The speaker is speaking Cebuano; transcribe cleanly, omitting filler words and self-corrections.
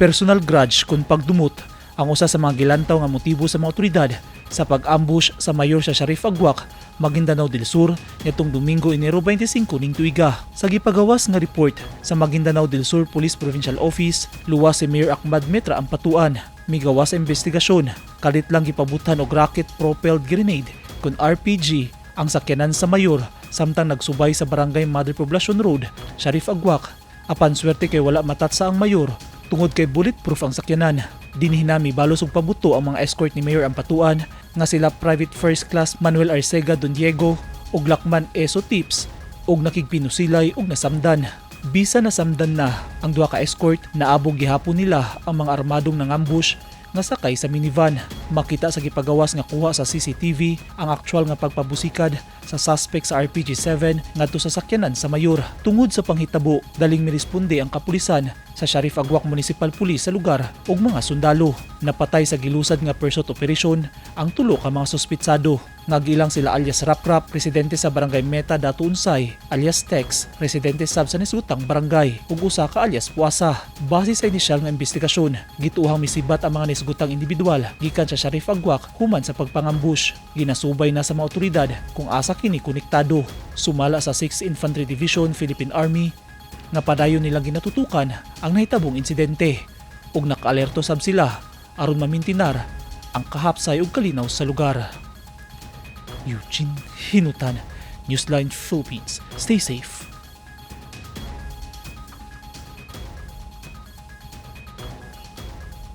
Personal grudge kon pagdumot ang usa sa mga gilantaw nga motibo sa mga otoridad sa pag-ambush sa mayor sa Shariff Aguak, Maguindanao del Sur nitong Domingo, Enero 25 ning tuiga. Sa gipagawas nga report sa Maguindanao del Sur Police Provincial Office, luwas si Mayor Ahmad Mitra Ampatuan. Migawas sa investigasyon, kalit lang gipabutan og rocket propelled grenade kon RPG ang sakyanan sa mayor samtang nagsubay sa Barangay Mother Poblacion Road, Shariff Aguak. Apan swerte kay wala matatsa ang mayor tungod kay bulletproof ang sakyanan. Dinhi na mibalos og pabuto ang mga escort ni Mayor Ampatuan nga sila Private First Class Manuel Arcega Don Diego ug Lakman Eso Tips ug nakigpinusilay ug nasamdan. Bisa nasamdan na ang duha ka escort, naabog gihapon nila ang mga armadong nangambush nga sakay sa minivan. Makita sa gipagawas nga kuha sa CCTV ang aktual nga pagpabusikad sa suspect sa RPG-7 ngadto sa sakyanan sa mayor. Tungod sa panghitabo, daling miresponde ang kapulisan sa Shariff Aguak Municipal Police sa lugar ug mga sundalo. Napatay sa gilusad nga pursuit operation ang tulo ka mga suspitsado. Ngagilang sila alias Raprap, residente sa Barangay Meta, Datu Unsay, alias Tex, residente sab sa nisutang barangay, ug usa ka alias Puasa. Base sa inisyal nga investigasyon, gituohang misibat ang mga nisgutang individual gikan sa Shariff Aguak human sa pagpangambush. Ginasubay na sa mga otoridad kung asa kini konektado. Sumala sa 6th Infantry Division, Philippine Army, nga padayon nilang ginatutukan ang nahitabong insidente ug nakaalerto sab sila aron mamintinar ang kahapsay ug kalinaw sa lugar. Eugene Hinutan, Newsline Philippines. Stay safe.